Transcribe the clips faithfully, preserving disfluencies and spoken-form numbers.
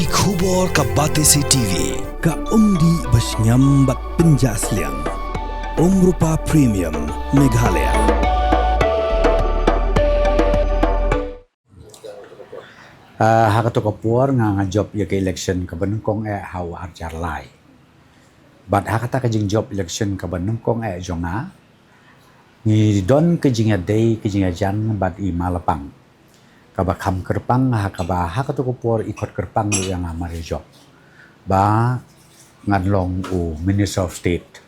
Khubor ka Batesi T V, ka umdih ba shngiam bad pynjah sliang. Umrupa Premium, Meghalaya. Ah, ha kato ka por nga nga jop ïa ka election kaba nyngkong eh ha u arhajar lai. Bad ha kata ka jingjop election kaba nyngkong eh jong nga, ngi don ka jingïadei ka jingïajan bad i Malapang, kaba kham kyrpang, ha kaba ha kato ka por i khot kyrpang ïa nga mar jop ba ngan long u Minister of State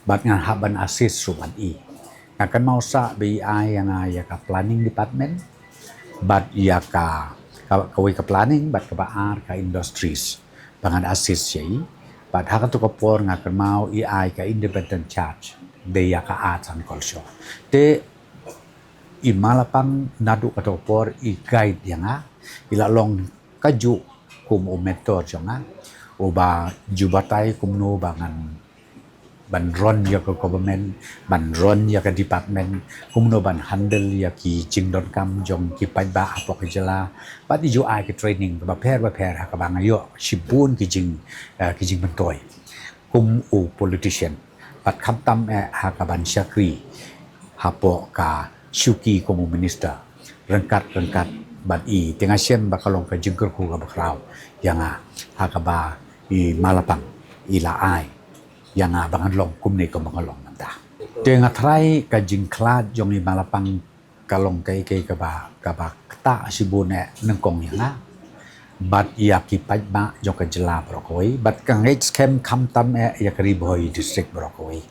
bad ngan hap ban assist ruh bad i. Nga kynmaw sa ba i ai ïa nga ïa ka planning department bad ïa ka, ka, kawei ka planning bad kaba ar ka industries ba ngan assist ïa i. Bad ha kato ka por nga kynmaw i ai ka independent charge dei ïa ka arts and culture. Te i Malapang naduh kato ka por i guide ïa nga, i la long kajuh kum u mentor jong nga, uba ju batai kumno ba ngan ban run ïa ka government, ban run ïa ka department, kumno ban handle ïa ki jingdonkam jong ki paidbah hapoh ka jylla. Bad i ju ai ki training bapher bapher ha kaba nga ïoh shibun ki jing, eh, ki jingmyntoi kum u politician. Bad khamtam eh ha kaban shakri hapoh ka shuki kum u minister ryngkat ryngkat bad i. Te nga shem ba ka long ka jingkyrkhu kaba khraw ïa nga ha kaba i Malapang i la ai ïa nga ba ngan long kumne kumba nga long mynta. Te nga tharai ka jingkhlad jong i Malapang ka long kaei kaei kaba, kaba ktah shibun eh nyngkong ïa nga bad ïa ki paidbah jong ka jylla baroh kawei, bad ka ngeit skhem khamtam eh ïa ka Ri Bhoi district baroh kawei.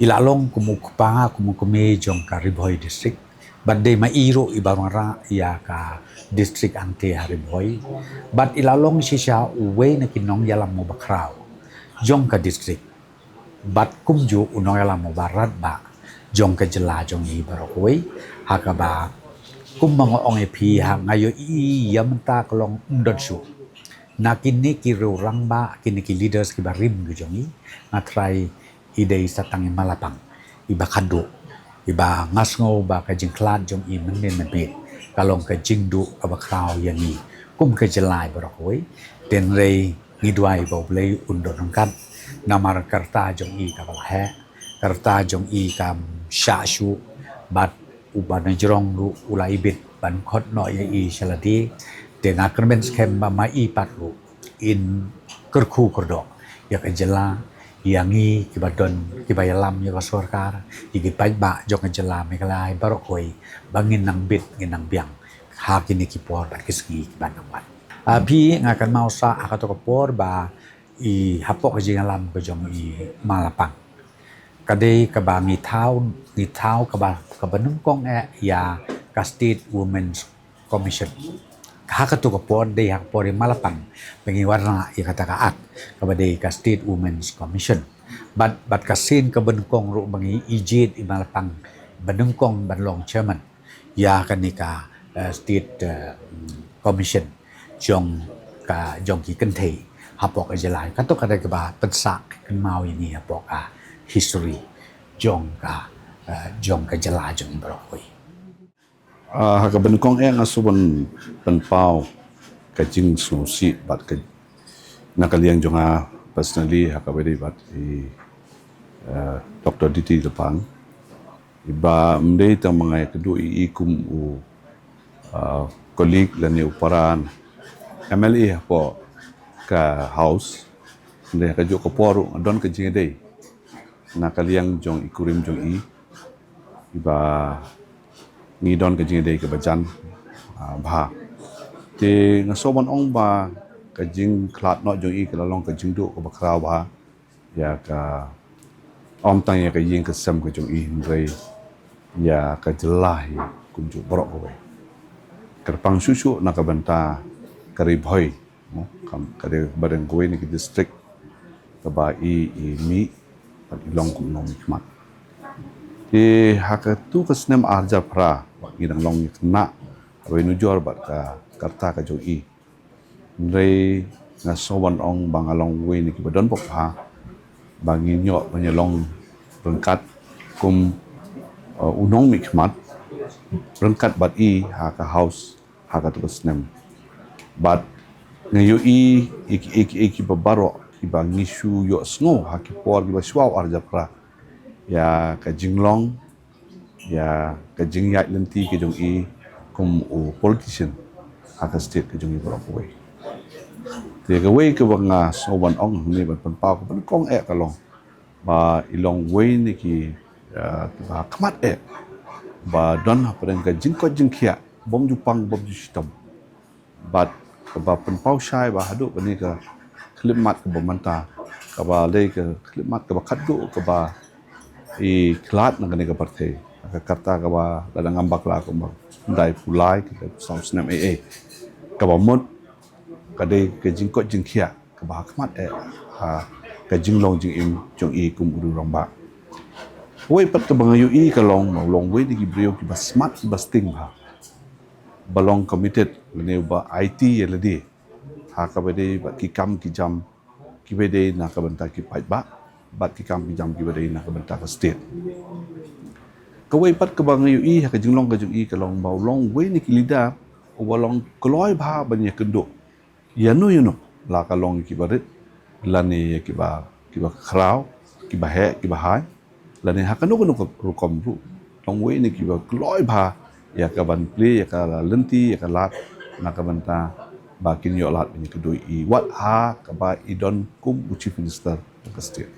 I la long kum u kpa kum u kmie jong ka Ri Bhoi district, bad dei ma i ruh iba wanrah ïa ka district Angthe ha Ri Bhoi. Bad i la long shisha uwei na ki nongïalam uba khraw jong ka district, bad kumjuh u nongïalam uba radbah jong ka jylla jong i baroh kawei. Ha kaba kumba nga ong ïa phi, ha nga ïohi ïa mynta ka long ym don shuh na kine ki rangbah, kine ki leaders kiba rim ki jong i. Nga tharai i dei sa tang i Malapang iba khadduh, iba nga sngew ba ka jingkhlad jong i mynnin mynbit ka long ka jingduh kaba khraw ïa ngi kum ka jylla baroh kawei. Te hynrei ngi duwai ba U Blei un don ryngkat, namar ka rta jong i kaba la heh, ka rta jong i kam shah shuh, bad u Banajrong ruh u la ibit ban khot noh ïa i sha lade. Te nga kyrmen skhem ba ma i pat ruh in kyrkhu kyrdoh ïa ka jylla, ïa ngi kiba don, kiba ïalam ïa ka sorkar, ïa ki paidbah jong ka jylla Meghalaya baroh kawei, ba ngin nang bit, ngin nang biang ha kine ki por bad ki sngi kiban nang wan. Ah, phi, nga kynmaw sa ha kato ka por ba i hapoh ka jingïalam ka jong i Malapang, ka dei kaba ngi thaw, ngi thaw kaba, kaba nyngkong eh ïa ka State Women's Commission. Ha kato ka por dei ha ka por i Malapang ba ngi wanrah ïa kata ka act kaba dei ka State Women's Commission. Bad, bad ka sien kaba nyngkong ruh ba ngi ijit i Malapang ba nyngkong ban long chairman ïa kane ka, eh, State, eh, Commission jong ka, jong ki kynthei hapoh ka jylla. Kato ka dei kaba pynsah kynmaw ïa ngi hapoh ka history jong ka, eh, jong ka jylla jong i baroh kawei. Ah, ha kaba nyngkong eh nga shu ban pynpaw ka jingsngewsih bad ka, na ka liang jong nga personally, ha kaba ïadei bad i, eh, Doctor D T Lapang. Iba ym dei tang ma nga ïakynduh ïa i kum u, ah, colleague lane u para M L A hapoh ka House. Hynrei ha kajuh ka por ruh nga don ka jingïadei na ka liang jong i kurim jong i, iba ngi don ka jingïadei kaba jan, ah, bha. Te nga sngew ban ong ba ka jingkhlad noh jong i ka la long ka jingduh kaba khraw bha ïa ka, ym tang ïa ka ïing ka sem ka jong i, hynrei ïa ka jylla hi kumjuh baroh kawei. Kyrpang shuh shuh na ka bynta ka Ri Bhoi, mo, kam, ka dei ba dang kawei na ki district kaba i, i mih bad i long kum u nongmihkhmat. Te ha katu ka snem arhajar phra ngi dang long ïa kane, haba nujor bad ka, ka rta ka jong i. Hynrei nga sngew ban ong ba nga long uwei na kiba don bok bha ba ngin ïoh ban ïalong ryngkat kum, uh, u nongmihkhmat ryngkat bad i ha ka House ha katu ka snem. Bad Nga ïohi ïa ki, ïa ki, ïa ki ba baroh kiba ngi shu ïohsngew ha ki por kiba shuwa u ar hajar phra ïa ka jinglong, ïa ka jingïaid lynti ka jong i kum u politician ha ka state ka jong i baroh kawei. Te kawei kaba nga sngew ban ong hangne ban pynpaw ka ban kong eh ka long ba i long wei na ki, ah, kiba khmat eh ba don hapdeng ka jingkoit jingkhiah bym ju pang bym ju shitom. Bad kaba pynpaw shai ba haduh kane ka khyllipmat kaba mynta, kaba dei ka khyllipmat kaba khatduh kaba i khlad na kane ka pyrthei. Ka karta kaba lada ngam bakla kumba khyndai phew lai, ka saw snem ei ei. Kaba mut ka dei ka jingkoit jingkhiah kaba ha khmat eh ha ka jinglong jingim jong i kum u rangbah. Wei pat kaba nga ïohi ka long, long wei na ki briew kiba smat kiba sting bha, ba long committed lane ba aiti ïa lade ha kaba dei bad ki kam ki jam kiba dei na ka bynta ki paidbah bad ki kam ki jam kiba dei na ka bynta ka state. Kawei pat kaba nga ïohi ha ka jinglong ka jong i ka long ba u long wei na ki leader uba long kloi bha ban ïakynduh ïano ïano, la ka long ïa kiba rit lane ïa kiba, kiba khraw, kiba heh kiba hai, lane ha kano kano ka rukom ruh. Long wei na kiba kloi bha ïa ka ban plie ïa ka lynti ïa ka lad na ka bynta ba kin ïoh lad ban ïakynduh i wat ha kaba i don kum u chief minister ka state.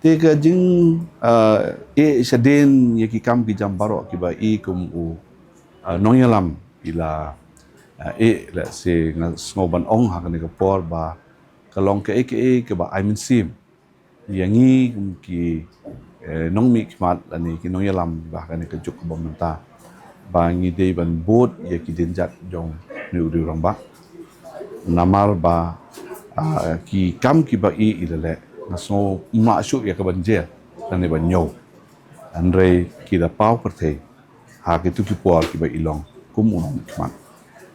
Te ka jing, ah, eh shadien ïa ki kam ki jam baroh kiba i kum u, ah, nongïalam i la, ah, eh, lehse nga sngew ban ong ha kane ka por ba ka long kaei kaei kaba ai mynsiem ïa ngi kum ki, eh, nongmihkhmat lane ki nongïalam ba ha kane ka juk kaba mynta ba ngi dei ban bud ïa ki dienjat jong une u rangbah. Namar ba, ah, ki kam kiba i i la leh nga sngew ym lah shuh ïa ka ban jer lane ban ñiew. Hynrei ki da paw pyrthei ha kitu ki por kiba i long kum u nongmihkhmat.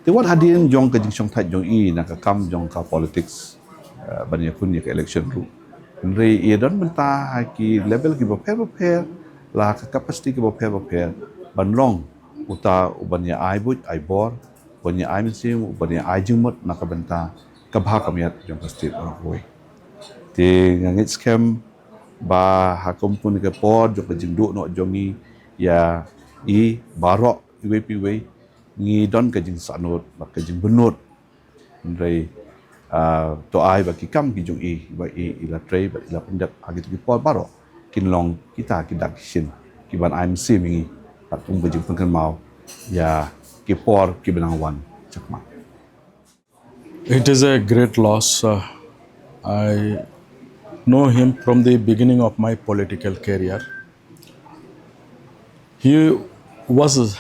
Te wat hadien jong ka jingshongthait jong i na ka kam jong ka politics, eh, ban ïakhun ïa ka election ruh, hynrei i don bynta ha ki level kiba pher bapher, la ka capacity kiba pher bapher ban long uta uban ïa ai buit ai bor, uban ïa ai mynsiem, uban ïa ai jingmut na ka bynta ka bha ka miat jong ka state baroh kawei. Te nga ngeit skhem ba ha kum kane ka por jong ka jingduh noh jong i ïa i baroh iwei pa iwei, ngi don ka jingsahnud bad ka jingbynnud. Hynrei, ah, to ai ba ki kam ki jong i ba i, i la trei bad i la pyndep ha kitu ki por baroh kin long kita ki dak ki shin kiban ai mynsiem ïa ngi bad kum ka jingpynkynmaw ïa ki por kiba nang wan. Chakma. It is a great loss. Uh, I know him from the beginning of my political career. He was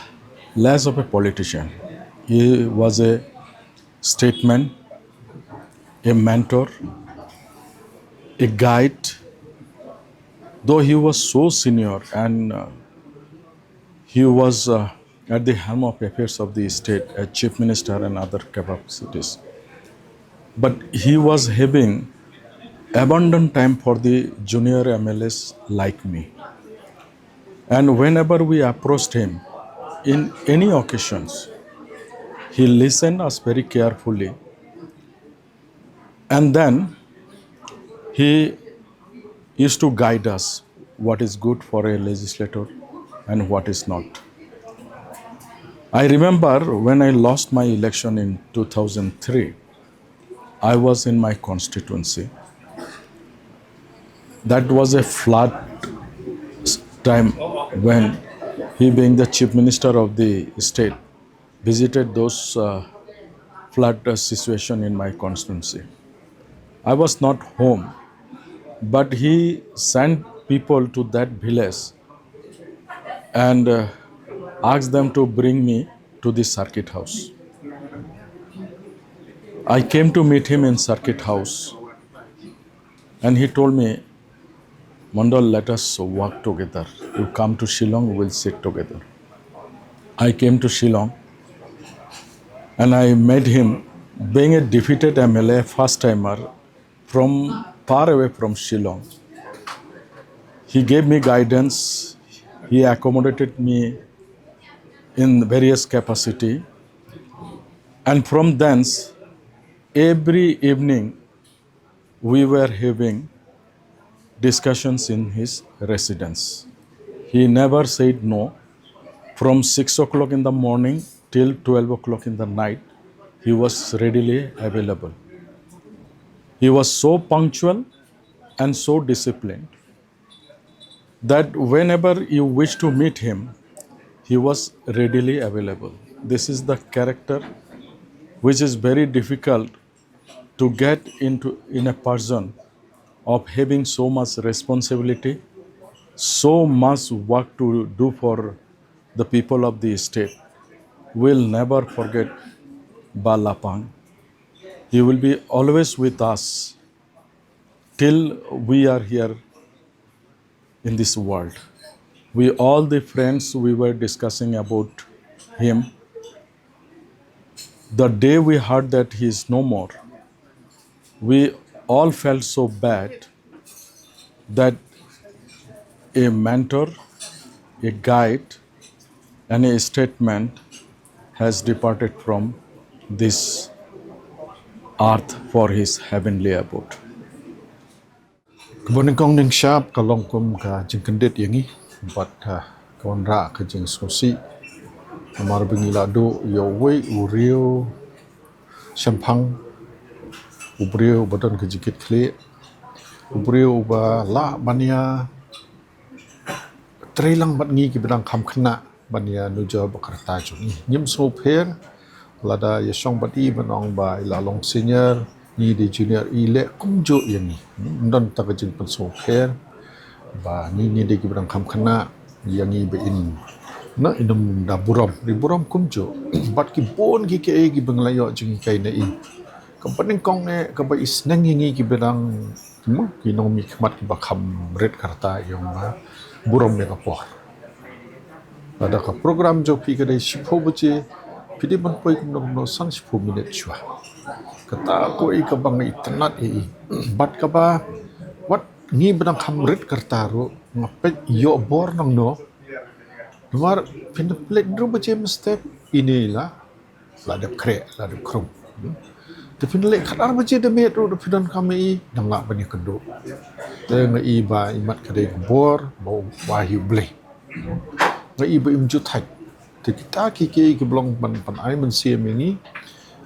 less of a politician. He was a statesman, a mentor, a guide. Though he was so senior and, uh, he was, uh, at the helm of affairs of the state as chief minister and other capacities. But he was having abundant time for the junior M L As like me. And whenever we approached him in any occasions, he listened us very carefully. And then he used to guide us what is good for a legislator and what is not. I remember when I lost my election in two thousand three, I was in my constituency. That was a flood time when he, being the chief minister of the state, visited those, uh, flood, uh, situation in my constituency. I was not home, but he sent people to that village and, uh, asked them to bring me to the circuit house. I came to meet him in circuit house. And he told me, "Mondal, let us work together. You come to Shillong, we will sit together." I came to Shillong and I met him, being a defeated M L A, first timer, from far away from Shillong. He gave me guidance, he accommodated me in various capacity, and from thence Every evening, we were having discussions in his residence. He never said no. From six o'clock in the morning till twelve o'clock in the night, he was readily available. He was so punctual and so disciplined that whenever you wish to meet him, he was readily available. This is the character which is very difficult to get into in a person, of having so much responsibility, so much work to do for the people of the state. We'll never forget Ba Lapang. He will be always with us till we are here in this world. We, all the friends, we were discussing about him. The day we heard that he is no more, we all felt so bad that a mentor, a guide, and a statesman has departed from this earth for his heavenly abode. Kaba nyngkong nyngshap ka long kum ka jingkyndit ïa ngi bad, ah, ka wanrah ka jingsngewsih. Namar ba ngi la duh ïa uwei u riew shemphang, u briew ba don ka jingkitkhlieh, u briew ba lah ban ïa trei lang bad ngi kiba dang kham khynnah ban ïa nujor bad ka rta jong ngi. Ngim sngewpher, lada ïa shong bad i ban ong ba i la long senior, ngi dei junior, i leh kumjuh ïa ngi. Ym don tang ka jingpynsngewpher ba ngi, ngi dei kiba dang kham khynnah, ïa ngi ba in, na, in ym da burom, dei burom kumjuh. Bad ki bun ki kaei kiba ngi la ïoh jinghikai na i. Kaba nyngkong eh, kaba i sneng ïa ngi kiba dang, hmm, ki nongmihkhmat kiba kham rit ka rta, i ong ba burom ïa ka por. Lada ka program jong phi ka dei shiphew baje, phi dei ban poi kumno kumno san shiphew minit shuwa. Kata ko i kaba nga itynnad ïa i. Bad kaba wat ngi ba dang kham rit ka rta ruh nga peit ïoh bor nangno. Namar phin da pynleit hynriew baje mynstep, ine i la la dep khreh, la dep khrung. Hmm. Te phin leit khatar baje da miet ruh da phi donkam ïa i, dang lah ban ïakynduh. Te nga i ba imat ka dei ka bor ba u, ba hi U Blei. Nga i ba im ju thait. Te kita ki, ki, ki ba long ban, ban ai mynsiem ïa ngi.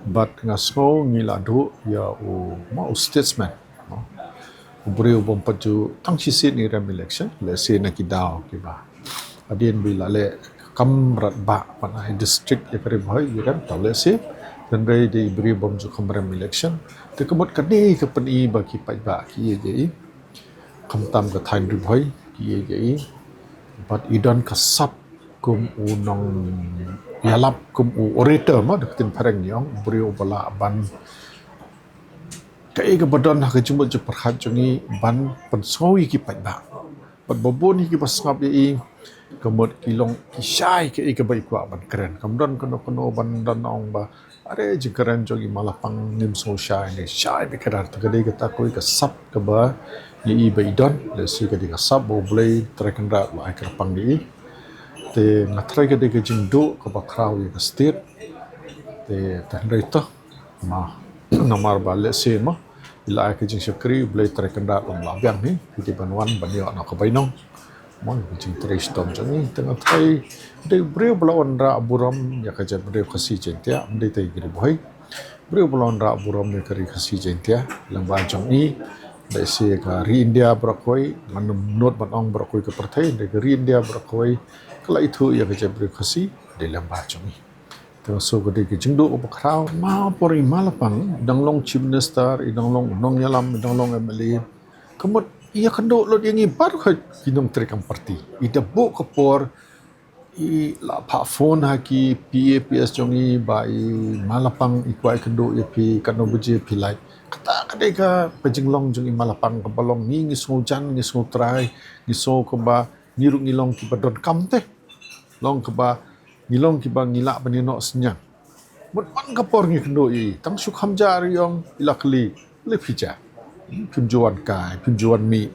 Bad nga sngew ngi la duh ïa u, ma, u statesman. U briew bym pat ju tang shisien i rem election, lehse na ki daw kiba hadien ba i la leh kam radbah ban ai district ïa ka Ri Bhoi i rem, tau lehse. Hynrei dei i briew bym ju kham rem election. Te ka mut kane ka pyni ba ki paidbah ki ïeit ïa i. Khamtam ka thaiñ Ri Bhoi ki ïeit ïa i. Bad i don ka sap kum u nongïalap, kum u orator, ma, da ka ktien phareng ngi ong, u briew ba lah ban kaei kaba don ha ka jingmut jingpyrkhat jong i ban pynsngew ïa ki paidbah. Bad ba bun ïa kiba sngap ïa i, ka mut ki long ki shai kaei kaba i kwah ban kren. Kam don kano kano ban don ong ba, are, jingkren jong i Ma Lapang ngim sngewshai ne shai bad kdar. Te ka dei kata kawei ka sap kaba ïa i ba i don, lehse ka dei ka sap ba U Blei Trai Kynrad u la ai kyrpang ïa i. Te nga tharai ka dei ka jingduh kaba khraw ïa ka state. Te, te hynrei to, ma, namar ba lehse, ma, i la ai ka jingshakri, U Blei Trai Kynrad um lah biang hi, phi dei ban wan ban ïoh na ka bainong. Ma, ka jingtrei shitom jong i, te nga tharai dei briew ba la wanrah burom ïa ka jaitbynriew Khasi Jaiñtia, ym dei tang ïa ka Ri Bhoi. Briew ba la wanrah burom ïa ka ri Khasi Jaiñtia lyngba jong i, lehse ka ri India baroh kawei, ngan ym nud ban ong baroh kawei ka pyrthei, dei ka ri India baroh kawei ka la ithuh ïa ka jaitbynriew Khasi dei lyngba jong i. Te nga sngew ka dei ka jingduh kaba khraw. Ma por i Ma Lapang i dang long Chief Minister, i dang long nongïalam, i dang long M L A. Ka mut i ïakynduh lut ïa ngi baroh ki nongtrei kam party. I da buh ka por, i la phah phone ha ki P A P S jong i ba i Ma Lapang i kwah ïakynduh ïa phi, katno baje phi lait. Kata ka dei ka jinglong jong i Ma Lapang kaba long ngi, ngi sngewjan, ngi sngewtrai, ngi sngew kaba ngi ruh ngi long kiba donkam te. Long kaba ngi long kiba ngi lah ban ïehnoh synñiang. Mut man ka por ngi kynduh ïa i, tang shu kham jah ruh i ong, i la kylli, le phi jah. Phim ju wan kai, phim ju wan mih.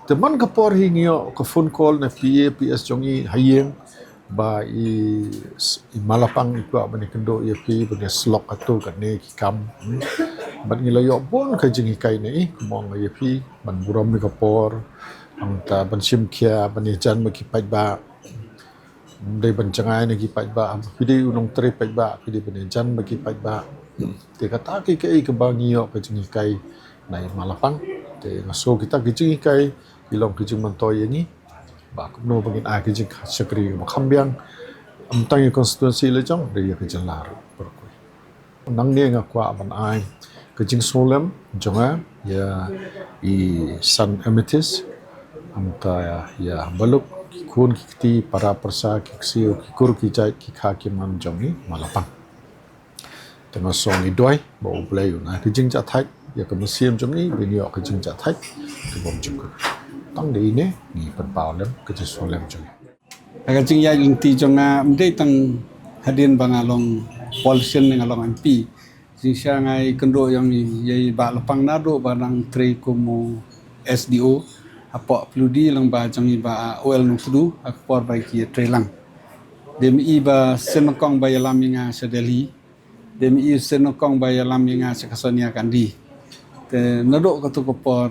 Te man ka por hi ngi ïoh ka phone call na P A P S jong i ha ïing. Ba i, i Malapang i kwah ban ïakynduh ïa phi ban ïasyllok katto katne ki kam. Hmm. Bad ngi la ïoh bun ka jinghikai na i, kumba ong ïa phi, ban burom ïa ka por, hangta ban shim khia, ban ïajan bad ki paidbah. Ym dei ban jngai na ki paidbah, phi dei u nongtrei paidbah, phi dei ban ïajan bad ki paidbah. Te kata ki kaei kaba ngi ïoh ka jinghikai na i Malapang. Te nga sngew kita ki jinghikai ki long ki jingmyntoi ïa ngi. Ba kumno ba ngin ai ka jingshakri kaba kham biang. Ym tang ïa constituency la jong, hynrei ïa ka jylla ruh baroh kawei. Nangne nga kwah ban ai ka jingsngewlem jong nga ïa i San Amethyst, hangta ïa Baluk, ki khun ki kti, para parsa, ki ksiew, ki kur ki jait, ki kha ki man jong i Malapang. Te nga sngew ngi duwai ba U Blei un ai ka jingjahthait ïa ka mynsiem jong ngi, ba ngin ïoh ka jingjahthait ka bym jukut. Tang da ine ngi pynpaw lem ka jingsngewlem jong ngi. Ha ka jingïaid lynti jong nga, ym dei tang hadien ba nga long politician ne nga long M P. Jingshisha nga ïakynduh ïa i Bah Lapang naduh ba dang trei kum u S D O hapoh Ploudie lyngba jong i Bah Oel Nongtdu ha ka por ba ki ïatrei lang. Dei ma i ba sien nyngkong ba ïalam ïa nga sha Delhi. Dei ma i sien nyngkong ba ïalam ïa nga sha ka Sonia Gandhi. Te naduh kato ka por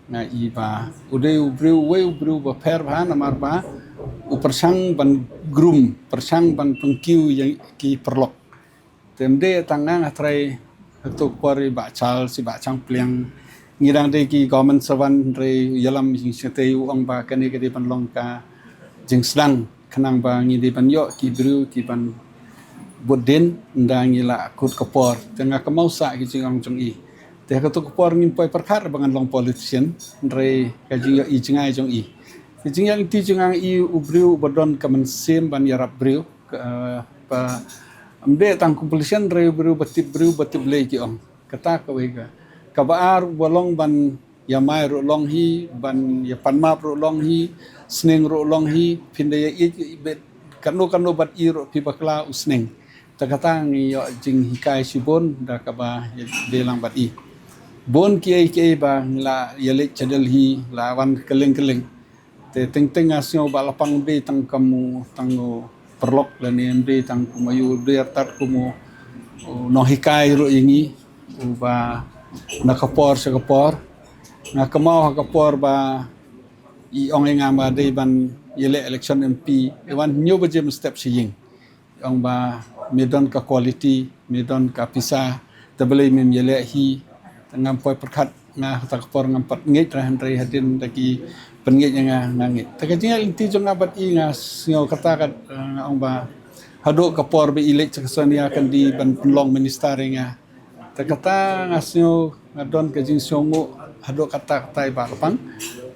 nga i ba u dei u briew, uwei u briew ba pher bha, namar ba u pyrshang ban groom, pyrshang ban pynkiew ïa ki paralok. Te ym dei tang nga, nga trai kato ka por i Bah Charles, i Bah Changpliang. Ngi dang dei ki government servant, hynrei u ïalam jingsngewthuh, u ong ba kane ka dei ban long ka jingsdang, khnang ba ngi dei ban ïoh ki briew ki ban bud dien, ynda ngi la kut ka por. Te nga kynmaw sah ki jingong jong i. Te kato ka por ngim poi pyrkhat ba ngan long politician, hynrei ka jingïohi jngai jong i. Ka jingïohi lynti jong nga, i u briew uba don ka mynsiem ban ïarap briew, ka, ba ym dei tang kum politician, hynrei u briew ba tip briew, ba tip Blei, ki ong. Kata kawei ka. Kaba ar, uba long ban ïamai ruh long hi, ban ïapan map ruh long hi, sneng ruh long hi, phin da ïa ïeit bad katno katno bad i ruh phi bakla u sneng. Te kata ngi ïoh jinghikai shibun da kaba ïadei lang bad i. Bun kiei kiei ba ngi la ïaleit sha Delhi, la wan kylleng kylleng. Te teng teng nga sngew Bah Lapang ym dei tang kum u, tang u paralok lane ym dei tang kum u, u dei artat kum u, u nonghikai ruh ïa ngi, uba na ka por sha ka por. Nga kynmaw ha ka por ba i ong ïa nga ba dei ban ïaleh election M P, i wan hynñiew baje mynstep sha ïing. I ong ba me don ka quality, me don ka pisa, te balei mem ïaleh hi? Te ngam poi pyrkhat, nga ha kata ka por ngam pat ngeit re, hynrei hadien da ki pynngeit ïa nga, nga ngeit. Te ka jingïaid lynti jong nga bad i, nga sngew kata ka, eh, nga ong ba haduh ka por ba i leit sha ka Sonia Gandhi ban pynlong minister ïa nga. Te kata nga sngew, nga don ka jingsngewnguh haduh katta katta ïa i Bah Lapang.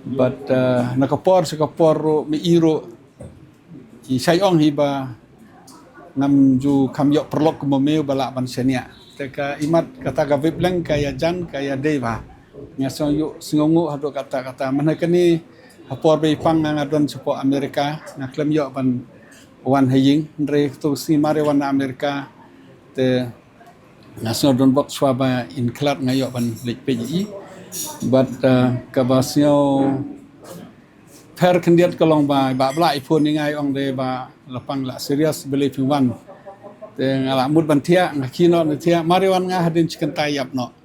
Bad, eh, na ka por sha ka por ruh, me i ruh i shait ong hi ba ngam ju kham ïoh paralok kum ma me uba lah ban shaniah. Te ka imat kata ka wavelength ka ïajan, ka ïadei bha. Nga sngew ïoh sngewnguh haduh katta katta. Mynta kane ha por ba i pang nga, nga don shapoh America, nga khlem ïoh ban wan ha ïing, hynrei kato ka sngi mar i wan na America, te nga sngew don bok shuwa ba in khlad nga ïoh ban leit peit ïa i. Bad, eh, kaba sngew pher khyndiat ka long ba i Bah Blah i phone ïa nga, i ong de Bah Lapang, lah serious balei phim wan. Te nga lah mut ban thiah, nga khie noh na thiah, mar i wan nga hadien shi kynta i ïap noh.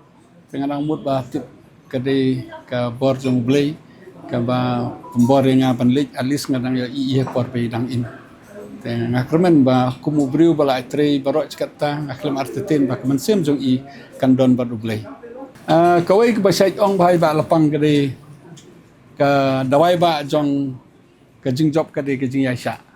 Te nga dang mut ba tip ka dei ka bor jong U Blei kaba pynbor ïa nga ban leit, at least nga dang ïohi ïa i ha por ba i dang im. Te nga kyrmen ba kum u briew ba la ïatrei baroh shi katta, nga khlem artatien ba ka mynsiem jong i kan don bad U Blei. Ah, kawei kaba shait ong bha ïa i Bah Lapang ka dei ka dawai ba jong ka jingjop ka dei ka jingïaishah.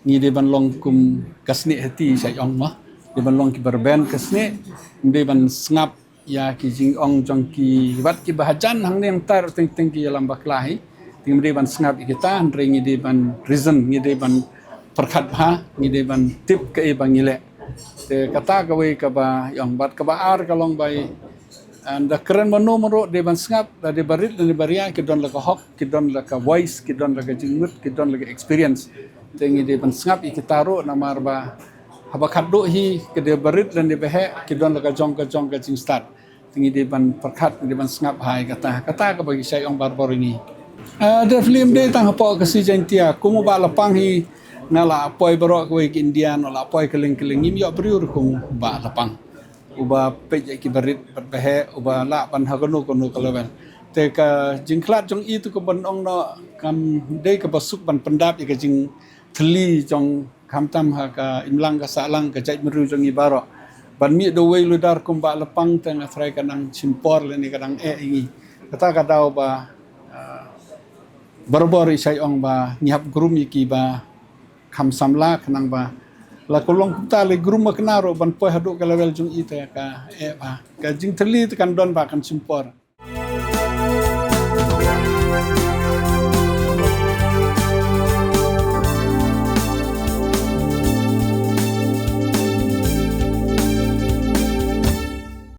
Ngi dei ban long kum ka snieh hati, shait ong mo. Dei ban long kiba rben ka snieh, dei ban sngap ïa ki jingong jong ki, wat kiba hajan hangne hangtai ruh teng teng ki ïalam bakla hi. Te ngi dei ban sngap ïa kita, hynrei ngi dei ban reason, ngi dei ban pyrkhat bha, ngi dei ban tip kaei ba ngi leh. Te kata kawei kaba ïong, bad kaba ar ka long ba i, ah, da kren mano mano dei ban sngap, da dei ba rit lane ba ria, ki don la ka hok, ki don la ka voice, ki don la ka jingmut, ki don la ka experience. Te ngi dei ban sngap ïa kita ruh, namar ba haba khatduh hi, ki dei ba rit lane ba heh, ki don la ka jong ka jong ka jingstad. Te ngi dei ban pyrkhat, ngi dei ban sngap bha ïa kata. Kata kaba ki shait ong barabor ïa ngi. Ah, definitely ym dei tang hapoh ka Khasi Jaintia, kum u Bah Lapang hi, Nga la poi baroh kawei ka India, nga la poi kylleng kylleng, ngim ïoh briew ruh kum Bah Lapang uba peit ïa ki barit bad baheh, uba lah ban ha kano kano ka level. Te ka jingkhlad jong i te kumban ong noh, kam dei kaba suk ban pyndap ïa ka jingthylli jong, khamtam ha ka imlang ka sahlang, ka jaitbynriew jong i baroh. Ban mih da uwei u leader kum Bah Lapang te nga tharai ka nang shim por lane ka nang eh ïa ngi. Kata ka daw ba, ah, barabor i shait ong ba ngi hap groom ïa ki ba kham samla, khnang ba la ka long kumta, la groom ma kane ruh ban poi haduh ka level jong i te ka eh ba ka jingthylli te kan don ba kan shim por.